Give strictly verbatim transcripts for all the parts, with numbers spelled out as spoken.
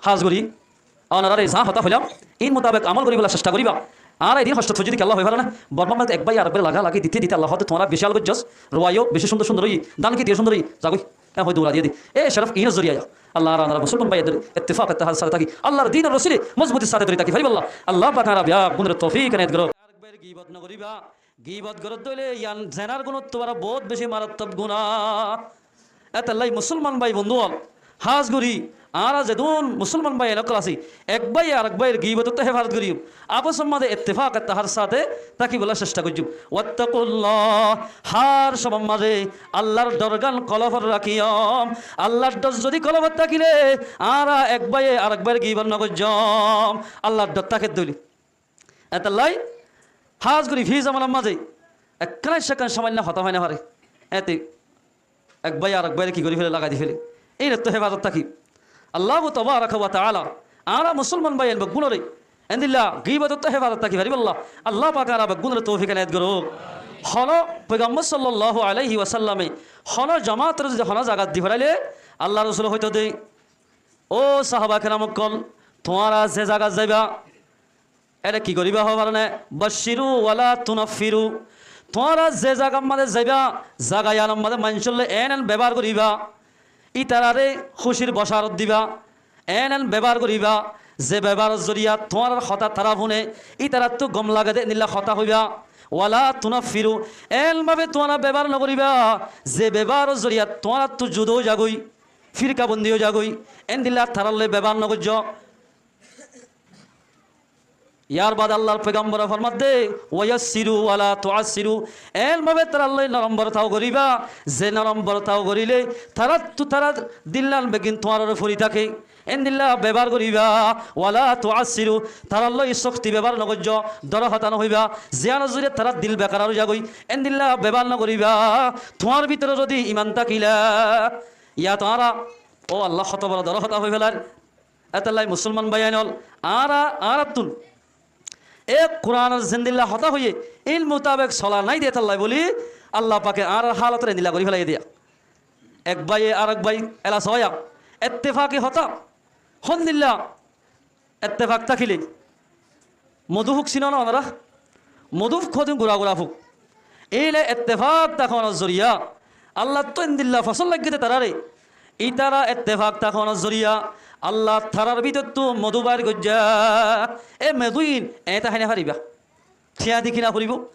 Hás gorí, onoráre zaá hotá hoilam, ín mutabek amol goríbolla cectha goríba. Añára edin hoctot foijjí de ki Allah hoi fare né? Bormár mazé ek báiye arek báire lagálagi dite dite Allah hoódde tuáñra beci al goijjós, ruwaiyo beci cúndor cúndor óiye, dán kétiyo cúndor óiye, zagói. E hoi dura diyé de. E corof iínor zoriya Allah añára onorá musolman báiyaindóre ettefak ettehador sáte táki, Allar dinor rosíle mozbutir sáte dóri táki faribálla Allah pak añára beggúnore toufik enayet gorouk. Arek báire gibot nogoríba. Gibot goródde óile yián zenar gunottú aró bout beci marattok guná. Étella musolman bái bondú ól, hás gorí añára zedún musolman báiyain ókkol así, ek báiye arek báir gibotottú hefazot goijjum, afosor mazé ettefak ettehador sáte tákibolla cectha goijjum. Wattakullah, hár somot mazé Allar dhorgán kolbot rakíyum. Allar dhor zodi kolbot tákile añára ek báiye arek báir gibot nogoijjum. Allar dhor tákedde óile Étella hás gorí fí zomanar mazé ekkán aiccá ekkán samanno hotá hoói no fare. Éte ek báiye arek báire ki gorí fele, lagai di fele. Ínottú hefazot táki. Allahu tabaraka wa taala añára musolman báiyain beggúnore endilla gibotottú hefazot táki faribálla Allah pak añára beggúnore toufik enayet gorouk. Honó Foigambor sallallahu alaihi wasallame honó jomatoré zodi honó zagat di felaile Allar rosule hoitó de, ó sahaba keram ókkol, tuáñra ze zagat zaiba, ére ki goríba hoó fare né? Bacciru wala tunaffiru. Tuáñra ze zagar mazé zaiba, zaga yiánor mazé maincólla en en bebohár goríba. Ítararé kúcir bocarot diba. En en bebohár goríba, ze beboháror zoriya tuáñrar hotá tará fúne, ítarattú gom lage de endilla hotá hoiba. Wala tunaffiru, en bábe tuáñra bebohár nogoríba, ze beboháror zoriya tuáñrattú juda ói zagói, firkabondi ói zagói, endilla tarálloi bebohár nogoijjó. Yar baade Allar Foigambore formadde, wayassiru wala tuassiru, en bábe tarálloi norom bortau goríba, ze norom bortau goríle taráttú tarár dillan beggín tuáñraré fori táke, endilla bebohár goríba. Wala tuassiru, tarálloi sokti bebohár nogoijjó, dóro hotá nohoiba, ziyánor zoriya tarár dil bekarar ói zagói, endilla bebohár nogoríba. Tuáñr bútore zodi iman tákile, yá tuáñra, ó Allah, hoto boro dóro hotá hoi felar. Étella musolman báiyain ól, añára, añárattún e Kuranor zendilla hotá hoiyé, ín mutabek sola nái de étella bóli, Allah pake añárar halotoré endilla gorí felaiye diya. Ek báiye arek báir ela soóya, ettefaki hotá, hondilla ettefak tákile, modú fuk sinó né onorá? Modú fuk hodún gura gura fuk. Éile ettefak tákonor zoriya Allattú endilla fosón laiggé de taráre, ítara ettefak tákonor zoriya Allah tarár bútottu modú bair goijjé. E modú ín eñta hái no faribá, thiañ di kina foribó.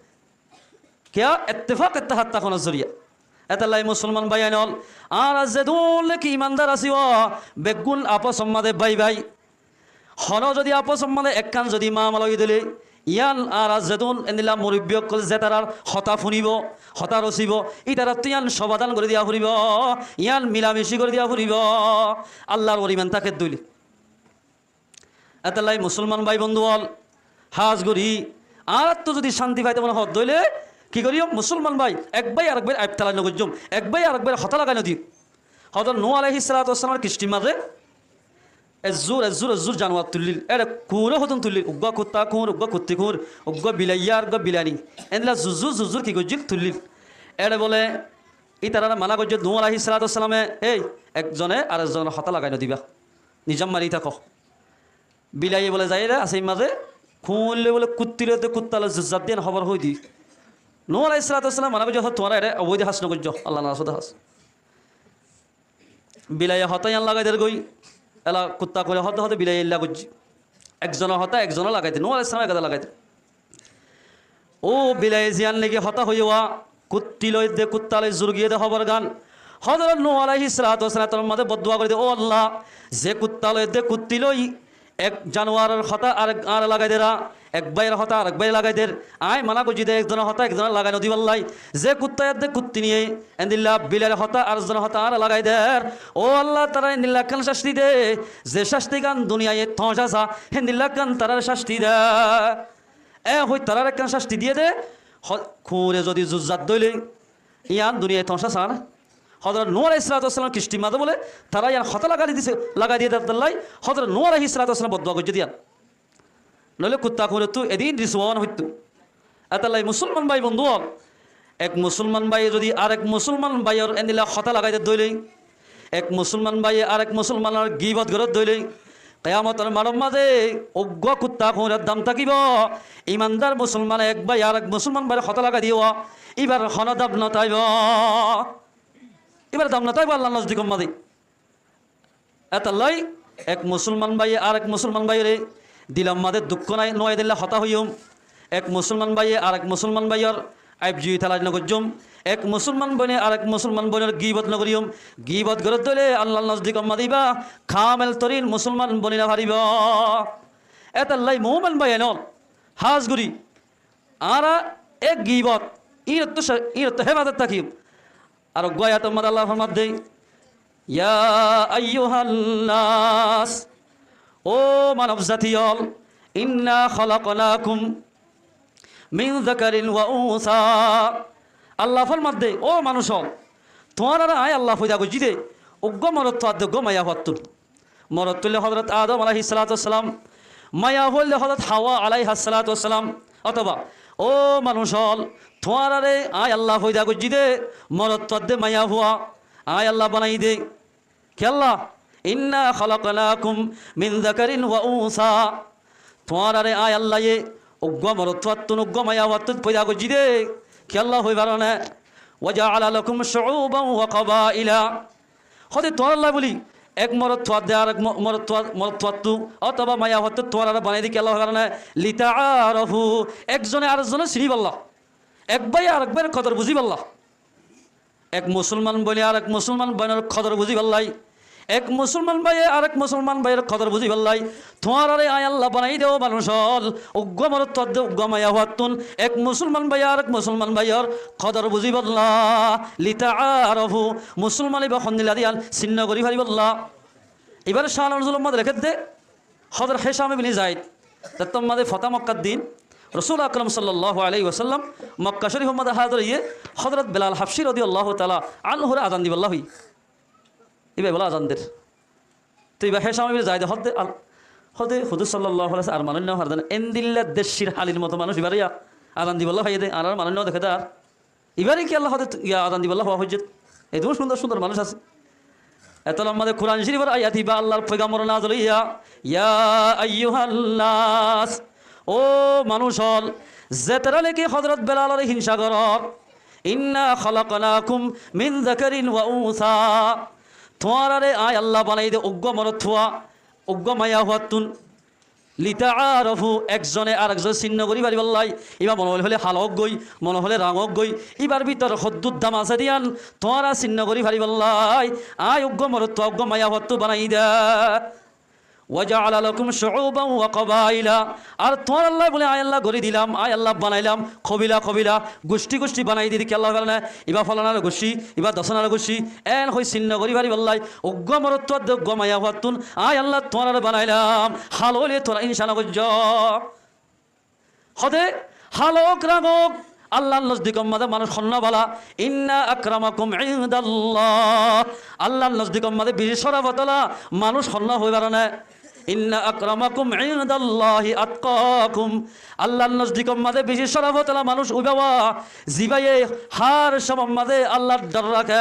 Kiyá? Ettefak ettehad tákonor zoriya. Étella musolman báiyain ól, añára zedún leki imandar así, ó beggún afosor mazé bái bái. Honó zodi afosor mazé ekkán zodi mamala óiye dile, yián añára zedún endilla murubbi ókkol ze tarár hotá fúnibo, hotá rosíbo, ítarattú yián somadán gorí diya foribó, yián milamici gorí diya foribó. Allar uore iman táke dile. Étella musolman bái bondú ól, hás gorí añárattú zodi cánti faito mone hoó dile, ki goijjum? Musolman bái, ek báiye arek báir aib talai nogoijjum, ek báiye arek báire hotá lagai nodiyum. Hozorot Nuh alaihissalatu wassalamor kistir mazé ezzur, ezzur, ezzur januar tullíl. Ére kuñure hodún tullíl. Uggúa kutta kuñur, uggúa kutti kuñur, uggúa bilaiya, uggúa bilaini. Endilla zuzzur, zuzzur ki goijjíl? Tullíl. Ére bóle, ítarare mana goijjé Nuh alaihissalatu wassalame, ei, ekzone arek zonor hotá lagai nodibá. Nizam mari táko. Bilaiye bóle zaiyóre asé mazé, kuñuilloi bóle kutti loi de, kutta loi zuzzar diyan hóbor hoói di. Nuh alaihissalatu wassalame mana goijjé, tuáñra ére oboid hás nogoijjó, Allar naras ódde hás. Bilaiye hotá yián lagai der goi, ela kutta kuñure hoódde hoódde bilaiye illa goijjé. Ekzonor hotá ekzone lagai de, Nuh alaihissalame ek hotá lagai de. Ó bilaiye ziyán niki hotá hoiyé, kutti loi de, kutta loi zur giyé de hóbor gán. Hozorot Nuh alaihissalatu wassalam tor mazé boddua gorí de, ó Allah, ze kutta loi de, kutti loi ek januaror hotá arek añáre lagai der, ek báiyor hotá arek báire lagai der. Añí mana goijjí de ekzonor hotá ekzone lagai nodibálla. Ze kuttaye de kutti niye, endilla bilair hotá arek zonor hotá añáre lagai der. Ó Allah, tarare endilla ekkán cácti de, ze cácti gán duniyaye toñcá sa, héndilla ekkán tarare cácti de. E hoi tarare ekkán cácti diyé de, ho-, kuñure zodi zuzzar dóile, yián duniyaye toñcá sa né? Hozorot Nuh alaihissalatu wassalamor kistir mazé bóle, tara yián hotá lagai diyé de, lagai diyé de étella, Hozorot Nuh alaihissalatu wassalam boddua goijjé de yián. Noóile kutta kuñurottú edin risuwa no hoittó. Étella musolman bái bondú ól, ek musolman báiye zodi arek musolman báiyor endilla hotá lagai der dóile, ek musolman báiye arek musolmanor gibot gorer dóile, Kiyamotor maçor mazé uggúa kutta kuñrar dam tákibo. Imandar musolmane ek báiye arek musolman báire hotá lagai dibo, íbar honó dam no táibo. Íbar dam no táibo Allar nozdikor mazé. Étallá ek musolman báiye arek musolman báiyore dilor mazé dukkó nai, no aiyé dé dilla hotá hoiyum. Ek musolman báiye arek musolman báiyor aib zui talac no goijjum. Ek musolman boine arek musolman boinor gibot no goijjum. Gibot goré dé óile Allar nozdikor mazé íba kamel torin musolman boni no faribo. Étallá mumin báiyain ol, hás gorí añára ek gibot, ínottú, ínottú héfazot tákiyum. Ar uggúa ayator mazé Allaye formadde, "Ya ayyuhan nas, ó manob zati ol, inna khalaqnakum min zakarin wa unsa." Allaye formadde, ó manúc ol, tuáñrare añí Allaye foida goijjí dé uggúa morot fuattú, uggúa maiya fuattú. Morot óilde Hozorot Adam alaihissalatu wassalam, maiya fua óilde Hozorot Hawa alaihissalatu wassalam. Otóba, ó manúc ol, tuáñrare añí Allaye foida goijjí dé morot fuattú, maiya fua añí Allaye banaiyí dé. Kiyólla? Inna khalaqnakum min zakarin wa unsa. Tuáñrare añí Allaye uggúa morot fuattú, uggúa maiya fuattú foida goijjí dé. Kiyólla hoi faro né? Wa ja'ala lakum shu'uban wa qabaila. Hóde tuáñralla buli ek morot fuattú arek mo-, morot fua-, morot fuattú otóba maiya fuattú tuáñrare banaiyí dé kiyólla hoi faro né? Lita'arafu. Ekzone arek zonore siníballa. Ek báiye arek báiyor kodor buzíballa. Ek musolman boine arek musolman boinor kodor buzíballa. Ek musolman báiye arek musolman báiyor kodor buzíballa. Tuáñrare añí Allaye banaiyí dé ó manúc ol, uggúa morot fuattú, uggúa maiya fuattú, ek musolman báiye arek musolman báiyor kodor buzíballa. Lita'arafu, musolman íba hondilla dé yián sinno gorí fariballa. Íbar cánor nuzulor mazé lekédde, Hozorot Hícam ibne Zaid, zettót mazé fotá Mokkar din, Rosul Akram sallallahu alaihi wasallam Mokka Córifor mazé házir óiye, Hozorot Belal Habci rodiyallahu taala anhure azan diballa hoiyé. Íba bóle azan der. Toi íba Hícam ibne Zaide hódde al-, hóde Huzur sallallahu alaihi wasallam ar manúic no, ar zane endilla deccir halir moto manúic ibáre azan diballa hoiyé dé, añárar manúic no deké dé ar. Ibáre kiyólla hóde tu-, iya, azan diballa hoó hoijjé? Edún cúndor cúndor manúic asé. Etolla mazé Kuran Córifor ayat íba Allar foigambor nazil óiye, "Ya ayyuhan nas, ó manúc ol, zetará niki Hozorot Belalore hínsa goró, inna khalaqnakum min zakarin wa unsa." Tuáñrare añí Allaye banaiyí dé uggúa morot fua, uggúa maiya fuattún. Lita'arafu, ekzone arek zonore sinno gorí fariballa. Íba mone hoile hala ók goi, mone hoile rang ók goi. Íbar bútore hoddúr dam asé dé yián tuáñra sinno gorí fariballa. Añí uggúa morot fua, uggúa maiya fuattú banaiyí dé. Wa ja'ala lakum shu'uban wa qabaila. Ar tuáñralla buli añí Allaye gorí dilam, añí Allaye banailam kobila kobila, gucthí gucthí banaiyí dé dé kiyólla hoi faro né? Íba folanar gucthí, íba dosanar gucthí, en hoi sinno gorí fariballa. Uggúa morot fuattú, uggúa maiya fuattún añí Allaye tuáñrare banailam. Hala óile tuáñra hínsa no goijjó. Hóde hala ók, rang ók, Allar nozdikor mazé manúic honnúa bála? Inna akramakum indallah. Allar nozdikor mazé beci córafot ola manúic honnúa hoi faro né? Inna akramakum indallahi atqakum. Allar nozdikor mazé beci córafot ola manúic uibá, zibáye hár cómor mazé Allar dor raké.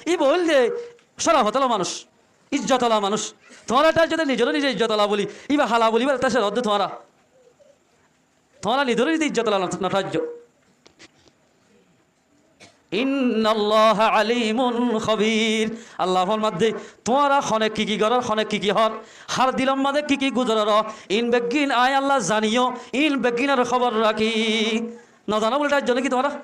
Íba óilde córafot ola manúic, izzot ola manúic. Tuáñra táic zodi nizoré nize izzot ola buli, íba hala buli íbare táic zodi tuáñra, tuáñra nizoré nize izzot ola no, no táic zo. Innallaha alimun khabir. Allaye formadde, tuáñra hone ki ki goró, hone ki ki hoó, hár dilor mazé ki ki guzoró, in beggín añí Allaye zani, in beggínor hóbor rakí. No zano buli táic zo né ki tuáñra?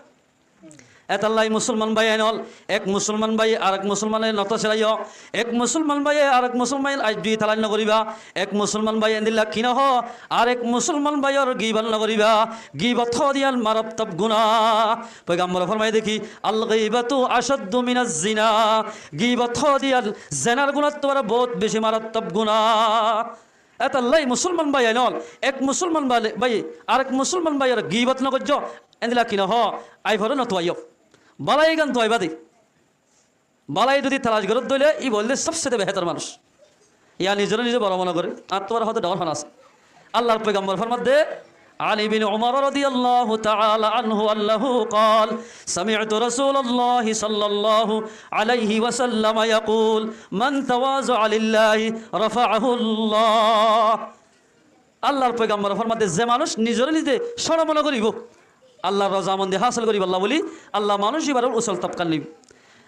Etolla musolman báiyain ol, ek musolman báiye arek musolmanore no toselaiyó, ek musolman báiye arek musolmanor aib zui talac no goríba, ek musolman báiye endilla ki no hoó, arek musolman báiyor gibot no goríba. Gibot hoó dé yián marattok guná. Foigambore formaiye dé ki, "Al ghibatu ashaddu minaz zina." Gibot hoó dé yián zenar gunáttú aró bout beci marattok guná. Etolla musolman báiyain ol, ek musolman báiye, báiye arek musolman báiyor gibot no goijjó, endilla ki no hoó, aibore no tuaiyó. Bálai gán tuaiba dé. Bálai zodi talac goró dé óile, íba óilde sobse behétor manúic. Yián nizoré nize boro mone goré, ar tuáñra hóde dor hon asé. Allar foigambore formadde, عن ابن عمر رضي الله تعالى عنه أنه قال: سمعت رسول الله صلى الله عليه وسلم يقول: من تواضع لله رفعه الله. Allar poigambore formaidde, ze manúc nizore nize cóñço mone goríbo, Allar rozamondi hásil goríballa bóli, Allah manúc íbar usol tobkar nibo.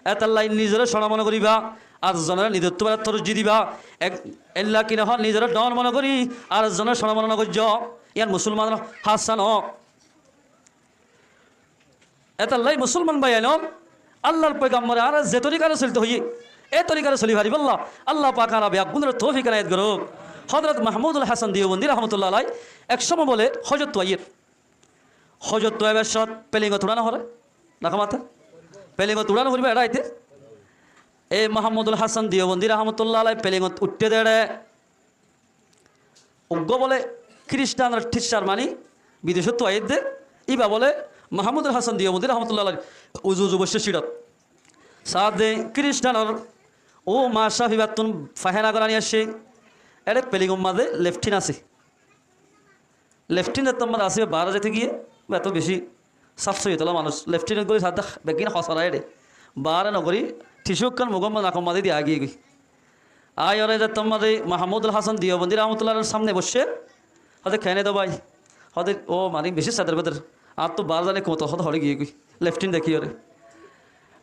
Etolla nizore cóñço mone goríba, ar zonore nizottú bára torji diba. Ek, ella ki no hoó, nizore dhoóñr mone gorí ar zonore cóñço mone no goijjó. Yián musolmanor hása no. Etolla musolman báiyain, Allar poigambore añáre ze torikare solito hoiyé, e torikare soli faribálla Allah pak añára beggúnore toufik enayet gorouk. Hozorot Mahmudul Hásan Diyobondi rahmatullah alaih ek cómot bóle hójottú aiyér. Hójottú aibar cómot pelingot uçán foré, na ki maté? Pelingot uçán foribó, eçé aité. E Mahmudul Hásan Diyobondi rahmatullah alaih pelingot uiththé de eçé, uggúa bóle kíristhanor thíccár, mani bidecóttu aiyér de, íba bóle Mahmudul Hásan Diyobondi rahmatullah alaih uzu uzu boiccé cíçot. Saádde kíristhanor ó maccáf íbattún fahéna gorá ni aiccé, eçé pelingor mazé lefthín asé. Lefthín ettór mazé asé, baáre zaito giyé, íba etó bicí sáf sóiyi tola manúc. Lefthín gorí saádde beggín hosara eçé. Baáre no gorí, thicú ekkán mugór mazé, nakor mazé di aigiyé goi. Aiyóre zettór mazé Mahmudul Hásan Diyobondi rahmatullah alaihir sámne boiccé, hoóde, "Keéne dé bái?" Hoóde, "Ó, mani bicí seder beder. Añáttu baáre zane kuñto hoóde hoçé giyé goi." Lefthín dekíyore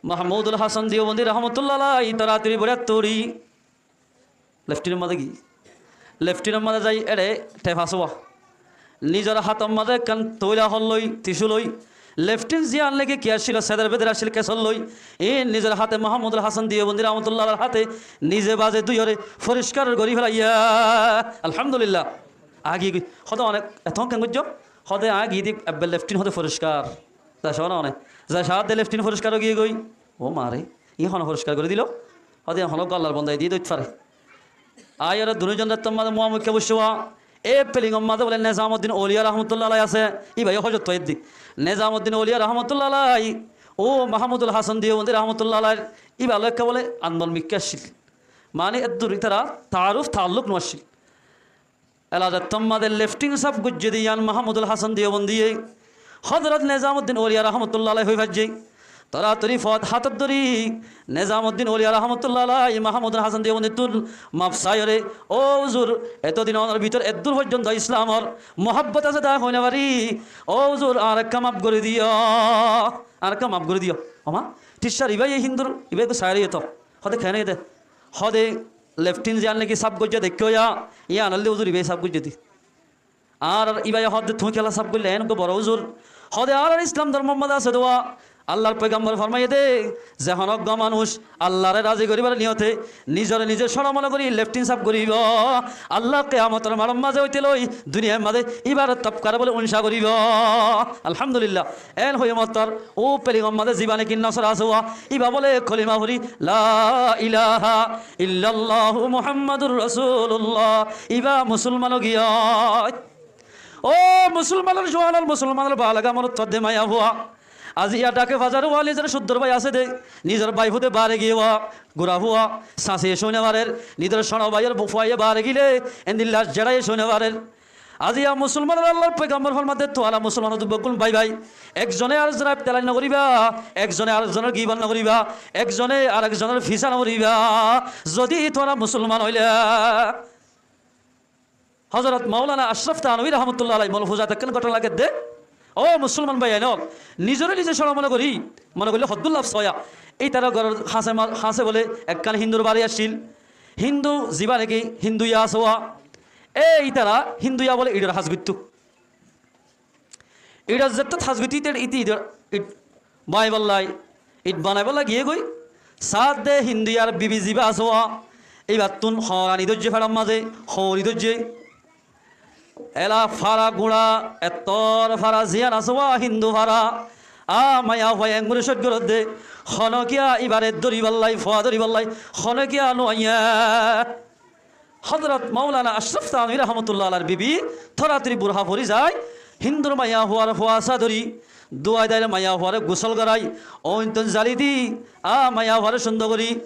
Mahmudul Hásan Diyobondi rahmatullah alaih toratori bórattú uçí lefthínor mazé giyé. Lefthínor mazé zai eçé thep asé. Nizor hátor mazé ekkán toila hollói, tisú loi, lefthín ziyán niki ki accíl, seder beder accíl, kesót loi, iín nizor háte Mahmudul Hásan Diyobondi rahmatullah alaihir háte nize baze dúiyore foriskar gorí felaiyé. Alhamdulillah. Aigiyé goi. Hoóde, "Onek etó keén goijjó?" Hoóde, "Aññí giyé dé ebbe lefthín hoóde foriskar." Zai cóo na one. Zai saádde lefthín foriskar ói giyé goi. "Ó mare, iín hone foriskar gorí dilo?" Hoóde, "Honó uggúa Allar bondaye diyé dé óit fare." Aiyóre dunúizon zettór mazé muámukká boiccé. E pelingor mazé bóle Nezamuddin Ouliya rahmatullah alaih asé, íba yó hójottú aiyér de. Nezamuddin Ouliya rahmatullah alaih ó Mahmudul Hásan Diyobondi rahmatullah alaihir íba loi ekká bóle andor mikká accíl. Mani eddur ítara taaruf taalluk no accíl. Ela zettór mazé lefthín sáf goijjé de yián Mahmudul Hásan Diyobondi ye, Hozorot Nezamuddin Ouliya rahmatullah alaih hoi faijjé. Toratori fot hátot dóri Nezamuddin Ouliya rahmatullah alaih Mahmudul Hásan Diyobondi ttún maf saiyóre, "Ó uzur, etodin onor bútore eddur foijjonto Islamor muhábbot asé dé aññí hoi no fari. Ó uzur, añáre ekká maf gorí diyo, añáre ekká maf gorí diyo." Ó ma, thíccár íba ye híndur, íba ye saiyóre yó to. Hoóde, "Keéne dé?" Hoóde, "Lefthín ziyán niki sáf goijjé deikkó ya, yían óilde uzur íba ye sáf goijjé dé." Añárar íba ye hoódde, "Tuñí kiyólla sáf goillá, eén uggúa boro uzur?" Hoóde, "Añárar Islam dormor mazé asé dé, Allar poigambore formaiyé dé, ze honó uggúa manúic Allaré razi goríbar niyote nizore nize cóñço mone gorí lefthín sáf goríbo, Allah kiyamotor maçor mazé óite loi duniyair mazé íbar tobkare bóle uñcá goríbo." Alhamdulillah. Eén hoiyé mottor ó pelingor mazé zibá niki nosor asé, íba bóle kolima fori, "La ilaha illallahu Muhammadur Rasulullah." Íba musolman ói giyói. Ó musolmanor juwan ól, musolmanor balaga, morot fat de, maiyafua. Aijja dhake bazare nizor cuddor bái asé dé, nizor bái fute baáre giyé, gura fua, sasiye cói no farer, nizor cóñço báiyor fuaye baáre giyé, endilla jeçaye cói no farer. Aijja musolmanor Allar poigambor formaiyé dé, tuáñra musolmanor beggún bái bái. Ekzone arekzonor ibtelai no goríba, ekzone arekzonor gibot no goríba, ekzone arekzonor fisá no goríba. Zodi tuáñra musolman óile, Hozorot Moulana Ashraf Thanvi rahmatullah alaih molfuzat ekkán góthona lekédde, ó musolman báiyain ól, nizore nize cóñço mone gorí, mone goille hoddúr laf sóiya. Ítarar góror hañse ma-, hañse bóle ekkán híndur bari accíl. Híndu zibá niki híndu ya asé. E ítara híndu ya bóle içor ham goittó. Içor zettót ham goittó, íte, íte içor, iç banaibálla, iç banaibálla giyé goi, saádde híndu yar bibi zibá asé, íbattún hoorani dóijje, feçor mazé hoori dóijje. Ela fara gura, ettór fara ziyán asé, híndu fara. A maiyafua engori cót gorédde, honókiya íbare dóribálla, fua dóribálla, honókiya no aiyé. Hozorot Moulana Ashraf Thanvi rahmatullah alaihir bibi toratori burha fori zai, híndur maiyafuar fua sá dóri, duwai daile maiyafuare gusól gorái, ointun zali di, a maiyafuare cúndor gorí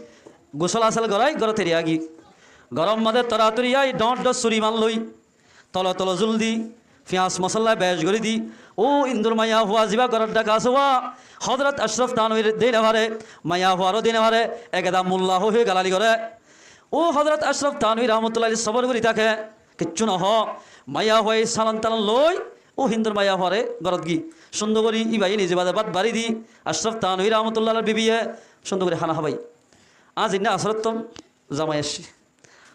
gusól asól gorái, górot eri giyé. Góror mazé toratori ai dhoóñr dhoóñr suri mallói, tolo tolo zul di, fiyas mosolla bec gorí di, ó Hindur maiyafua zibá gorot dháka asé uá, Hozrot Acrof Thanwire dei no fare, maiyafuaré dei no fare, ekeda mulla hoi hoi galali goré. Ó Hozrot Acrof Thanwi rahmatullah alaih sobor gorí táke, kiccú no hoó. Maiyafuaye salon talon loi ó Hindur maiyafuaré gorot giyé. Cúndor gorí íbaye nize bade bát bari di, Acrof Thanwi rahmatullah alaih bibiye cúndor gorí hána hábaiye. Añí zeinna asórottú zamai aiccí.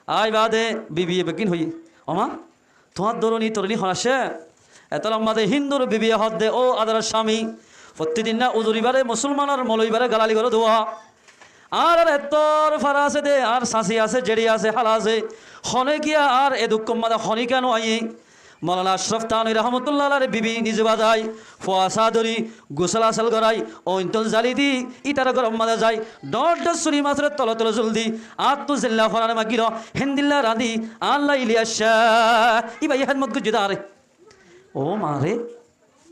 Aái baade bibiye beggín hoiyé, "Ó ma, tuáñr dóroní toróni hon aiccé?" Etólla mazé Hindur bibiye hoódde, "Ó añárar cámi, fottí dinna uzur ibáre, musolmanor moloi ibáre galali goró de uá. Añárar ettór fara asé dé, añár sañsi asé, zeçi asé, hála asé, honíkiya añár e dukkór mazé honíkiya no aiyé." Molana Acrof Thanwi rahmatullah alaihir bibi nize bazai, fuasá dóri, gusól asól gorai, ointón zali di, ítarar góror mazé zai, dhoóñr dhoóñr suri masór tole tole zul di, añáttu zeilla foran magiró, héndilla rañdi, añálla ili aiccé. Íbaye hédmot goijjé dé añáre. Ó ma re,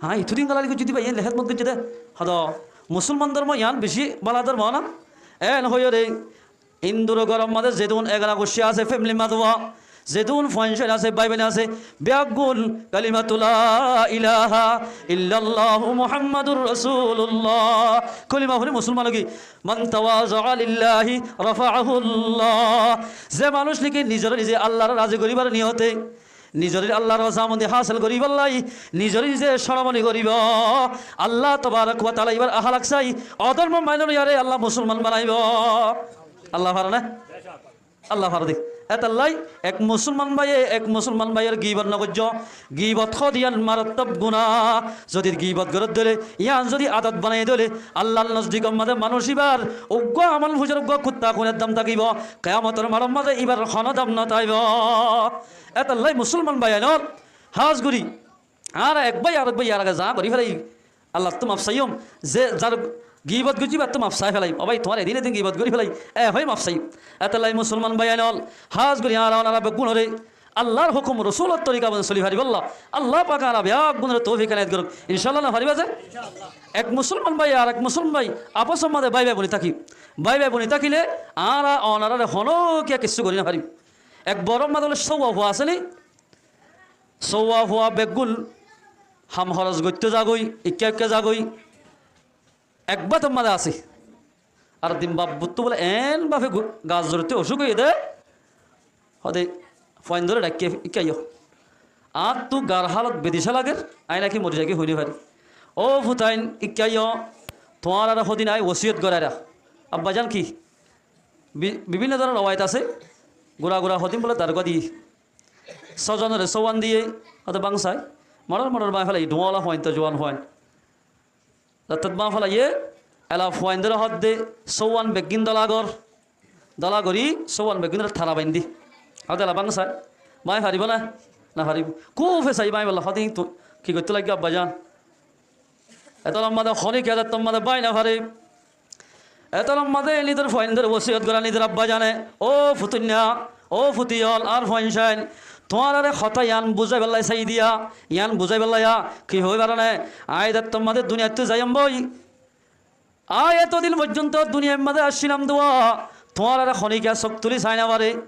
añí itudin galali goijjí dé íbaye hédmot goijjé dé. Hoó dé, musolman dórmo yián bicí bála dórmo na? Eén hoiyóre, Hindur góror mazé zedún egana guccí asé, femili mazé uá, zedún fuain cáin asé, bái boin asé, beggún kalimatu la ilaha illallahu Muhammadur Rasulullah kolima fori musolman ói giyé. "Man tawaza'a lillahi rafa'ahullah." Ze manúic niki nizoré nize Allar razi goríbar niyote, nizoré Allar razamondi hásil goríballái, nizoré nize córomoni goríbo, Allah tabarak wa taala íbar ahalak sai, odórmo mainor yáre Allah musolman banaibó. Allah fare né? Allah fare dé. Etollá ek musolman báiye ek musolman báiyor gibot no goijjó. Gibot hoóde yián marattók guná. Zodi gibot goródde óile, yián zodi adot banai dóile, Allar nozdikor mazé manúic íbar uggúa amol fuisar uggúa kuttá kuner dam tákibo. Kiyamotor maçor mazé íbar honó dam no táibo. Etollá musolman báiyain ól, hás gorí añára ek báiye arek báiye ar age zaá gorí félai, Allattú maf saiyum, ze zar gibot goijjí íbattú maf sai félai. Ó bái, tuáñra edin edin gibot gorí félai, e hoi maf saiyum. Etollá musolman báiyain ól, hás gorí añára onara beggúnoré Allar hókum, Rosulor torika bóli soli faribólla Allah pake añára beggúnoré toufik enayet gorouk. Incállah no faribá ze? Ek musolman báiye arek musolman bái afosor mazé bái bái boni táki, bái bái boni tákile añára onaráre honókiya kessú gorí no farim. Ek boror mazé óile sóuwa fua asé né, sóuwa fua beggún ham horos goittó zagói, ikká ikká zagói, ek bátor mazé asé. Ar din baf buttu bóle eén bafe gu-, gas zorittú ocúk óiye dé. Hoóde fuaindóre dhaikké, ikká aiyó. Añáttu gar hálot bedicá lager, añí náki mori zaigói hoi no fari. Ó futain, ikká aiyó, tuáñrare hodin añí wosiyot goráira. Abbazan ki? Bi-, bibinno dóronor rowayet asé. Gura gura hodin bóle dargua diyé. Sózonore sóuwan diyé, hoóde báñsai. Moçor moçor báñgi félaiyé, dhuáñla fuain to, juwan fuain. Rattot báñgi félaiyé, ela fuaindóre hoódde sóuwan beggín dóla gor. Dóla gorí sóuwan beggínoré tara baindí. Hoóde ela báñsai. Báñgi faribó né? No faribó. Kúfe sai báñgibolla, hoóde ki goittó laiggé abbazan? Etólla mazé honíkiya, etólla mazé bái no fare. Etólla mazé nizor fuaindóre wosiyot gorá nizor abbazane, ó futuinna, ó futi ól, añár fuain cáin, tuáñrare hotá yián buzáiballái saiyí diya, yián buzáiballái ki hoói faronné, añí etólla mazé duniyaittú zaiyum bói. Añí etódin foijjonto duniyair mazé accílam duwa, tuáñrare honíkiya sók tulí sai no fare.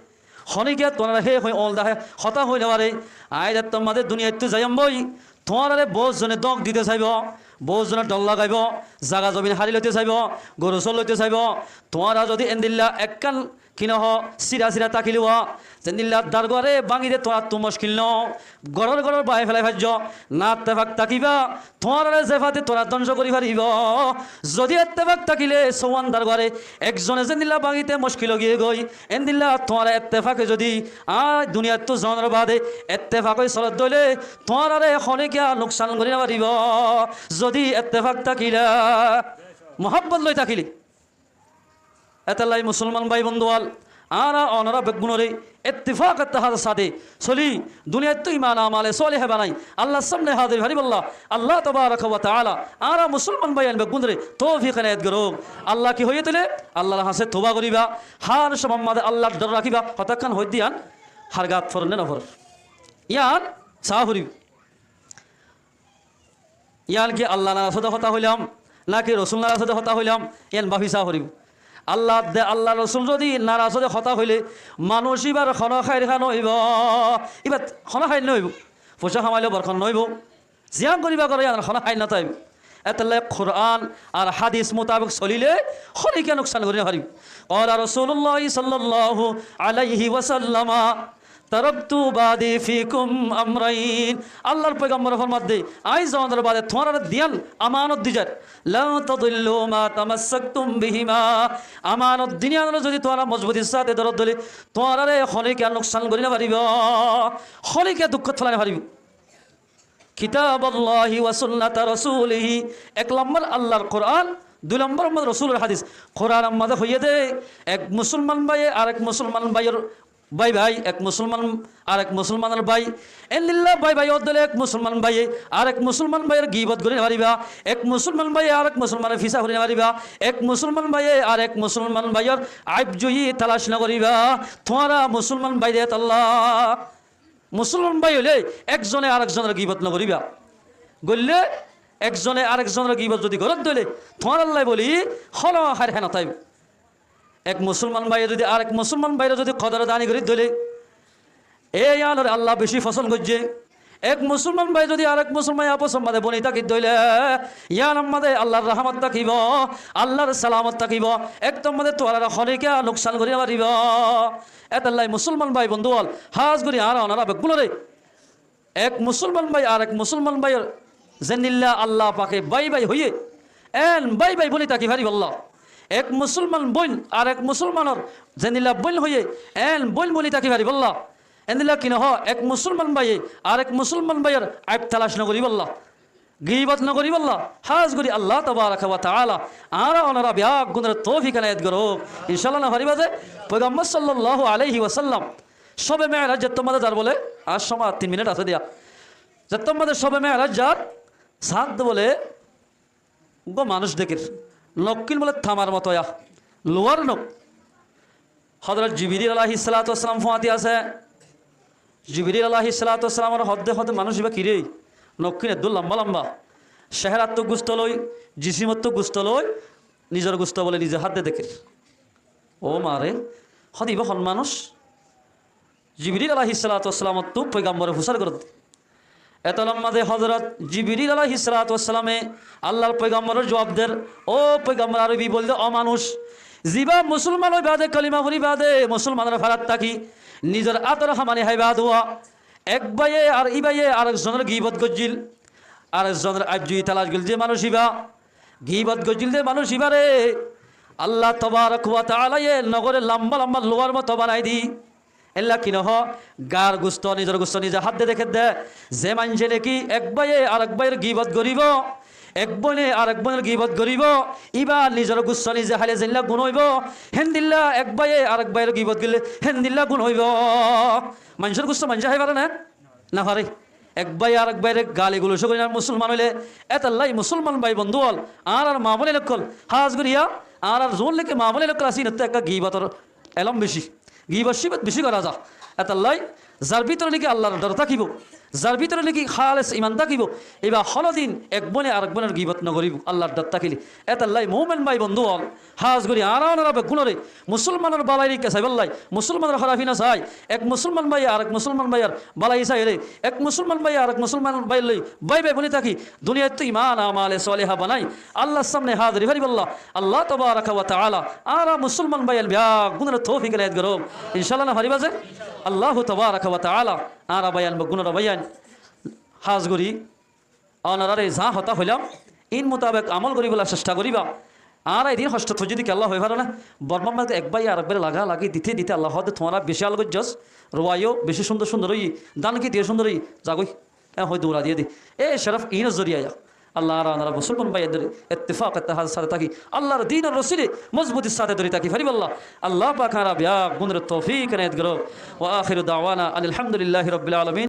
Honíkiya tuáñrare hé hoi oñl dahái hotá hoi no fare. Añí etólla mazé duniyaittú zaiyum bói, tuáñrare boóut zone dóñk dito saibó, boóut zone dhor lagaibó, zaga zobin hári loito saibó, goru sóol loito saibó. Tuáñra zodi endilla ekkán ki no hoó, sira sira tákile uá, zendilla darguaré báñgi de tuáñrattu mockil no. Goror goror báñgi félai faijjó, na ettefak tákiba, tuáñrare ze fate tuáñra dóngco gorí faribó. Zodi ettefak tákile sóuwan darguaré ekzone zendilla báñgite mockil ói giyé goi, endilla tuáñra ettefake zodi añí duniyaittú zonor baade ettefak ói solodde óile tuáñrare honíkiya nuksan gorí no faribó. Zodi ettefak tákile, muhábbot loi tákile. Etólla musolman bái bondú ól, añára onorá beggúnoré ittifak ittehador sáte solí, duniyaittú iman amale sóleha banai Allar sámne házir faribólla Allah tabaraka wa taala añára musolman báiyain beggúnoré toufik enayet gorouk. Allah ki hoiyé toile, Allar hañsé touba goríba, hár cómot mazé Allar dhor rakíba, hotákkan hoiddé yián hárgat forer né no forer, yián saá foribó. Yián ki Allah naras óde hotá hoilam, náki Rosul naras óde hotá hoilam, yián báfi saá foribó. Allah de Allar Rosul zodi naras óde hotá hoilé, manúic íbar honó háir há no óibo, íbar honó háir no óibo. Foicá hamailé borkot no óibo. Ziyán goríba goró, yíanor honó háil no táibo. Étolla Qurán ar hádis mutabek solilé honíkiya nuksan gorí no faribó. قال رسول الله صلى الله عليه وسلم: تركت بعدي فيكم أمرين. Allar foigambore formadde, aññí zonor bade tuáñrare diyán amanot di zair. لن تضلوا ما تمسكتم بهما. Amanot din yíanore zodi tuáñra mozbutir sáte dóro dóile, tuáñrare honíkiya nuksan gorí no faribó, honíkiya dukkót félai no faribó. كتاب الله وسنة رسوله. Ek lombor Allar Qurán, dui lombor Rosulor hádis. Quránor mazé hoiyé dé, ek musolman báiye arek musolman báiyor bái bái, ek musolman arek musolmanor bái. Endilla bái bái ódde óile ek musolman báiye arek musolman báiyor gibot gorí no faribá, ek musolman báiye arek musolmanor fisá fori no faribá, ek musolman báiye arek musolman báiyor aib zui talac no goríba. Tuáñra musolman bái dé étolla. Musolman bái óile ekzone arek zonor gibot no goríba. Goille ekzone arek zonor gibot zodi goródde óile, tuáñrallá bóli honó háir hé no táibo. Ek musolman báiye zodi arek musolman báiyore zodi kodor dani gorídde óile, e yíanore Allah beci fosón goijjé. Ek musolman báiye zodi arek musolman báiyor afosor mazé boni tákidde óile, yíanor mazé Allar rahámot tákibo, Allar salamot tákibo. Ektor mazé tuáñrare honíkiya nuksan gorí no faribó. Étolla musolman bái bondú ókkol, hás gorí añára onora beggúnore ek musolman bái arek musolman báiyor zendilla Allah pake bái bái hoiyé, en bái bái boni táki faribólla. Ek musolman boin arek musolmanor zendilla boin hoiyé, en boin boni táki faribólla. Endilla ki no hoó, ek musolman báiye arek musolman báiyor aib talac no goríbolla, gibot no goríbolla, hás gorí Allah tabaraka wa taala añára onora beggúnore toufik enayet gorouk. Incállah no faribá ze? Foigambor sallallahu alaihi wasallam cóbe me'raj zettór mazé zar bóle, ar cómot tin minit asé diya. Zettór mazé cóbe me'raj zar, saádde bóle uggúa manúic dekér, nokkín bóle tamar moto ya, luwar nok. Hozorot Jibril alaihissalatu wassalam fúañti asé. Jibril alaihissalatu wassalamore hoódde, hoódde, manúic ibá ki ré? Nokkín eddúr lamba lamba, céherattú gusto loi, jisimottú gusto loi, nizor gusto bóle nize hádde dekér. Ó ma re, hoódde ibá hon manúic? Jibril alaihissalatu wassalamottú foigambore fusár gorédde. Étolla mazé hozorot Jibril alaihissalatu wassalame Allar foigamboror juab der, ó foigambor Arobi, bóli de, ó manúic, zibá musolman ói baade, kalima fori baade, musolmanor farat táki, nizor átor hamani hái baade, ek báiye ar í báiye arek zonor gibot goijjíl, arek zonor aib zui talac goijjíl ze manúic ibá, gibot goijjíl ze manúic ibáre Allah tabaraka wa taalaye nogore lamba lamba luwar moto banai di. Élla ki no hoó, gar gusto, nizor gusto nize hádde dekér de. Ze maincé niki ek báiye arek báiyor gibot goríbo, ek boine arek boinor gibot goríbo, ibá nizor gusto nize háile zendilla guná óibo, héndilla ek báiye arek báiyor gibot goille héndilla guná óibo. Maincór gusto maincé hái fare né? No fare. Ek báiye arek báiyore gali gulocó gorí no musolman óile, étolla musolman bái bondú ókkol, añárar ma boin ókkol, hás gorí añárar zuún leki ma boin ókkol asé, inottú ekká gibotor elóm beci, gibot cibot beci gorá za. Étolla zar bútore niki Allar dor tákibo, zar bútore niki háles iman tákibo, ibá honódin ek boine arek boinor gibot no goríbo Allar dor tákile. Étolla mumin bái bondú ókkol, hás gorí añára onora beggúnore musolmanor balair ikká saibálla, musolmanor hórafi no sai, ek musolman báiye arek musolman báiyor balai saiyóre, ek musolman báiye arek musolman báiyor loi bái bái boni táki, duniyaittú iman amale soleha banai, Allar samne háziri faribálla Allah tabaraka wa taala añára musolman báiyain beggúnore toufik enayet gorouk. Incállah no faribá ze? Allahu tabaraka wa taala añára báiyain beggúnore báiyain hás gorí onoráre za hotá hoilam, ín mutabek amol goríbolla cesta goríba. Añára edin hoctot foijjí de ki Allah hoi fare né? Bormar mazé ek báiye arek báiyore lagálagi dite dite Allah hoódde tuáñra beci al goijjós, ruwaiyo beci cúndor cúndor óiye, dán ki diye cúndor óiye, zagói. E hoi durai diye de. E corof ínor zoriya ya Allah añára onorá musolman báiyaindóre ettefak ettehador sáte táki, Allar dinor rosíle mozbutir sáte dóri táki faribálla Allah pak añára beggúnore toufik enayet gorouk. Wa akhiru da'wana anil hamdulillahi rabbil alamin.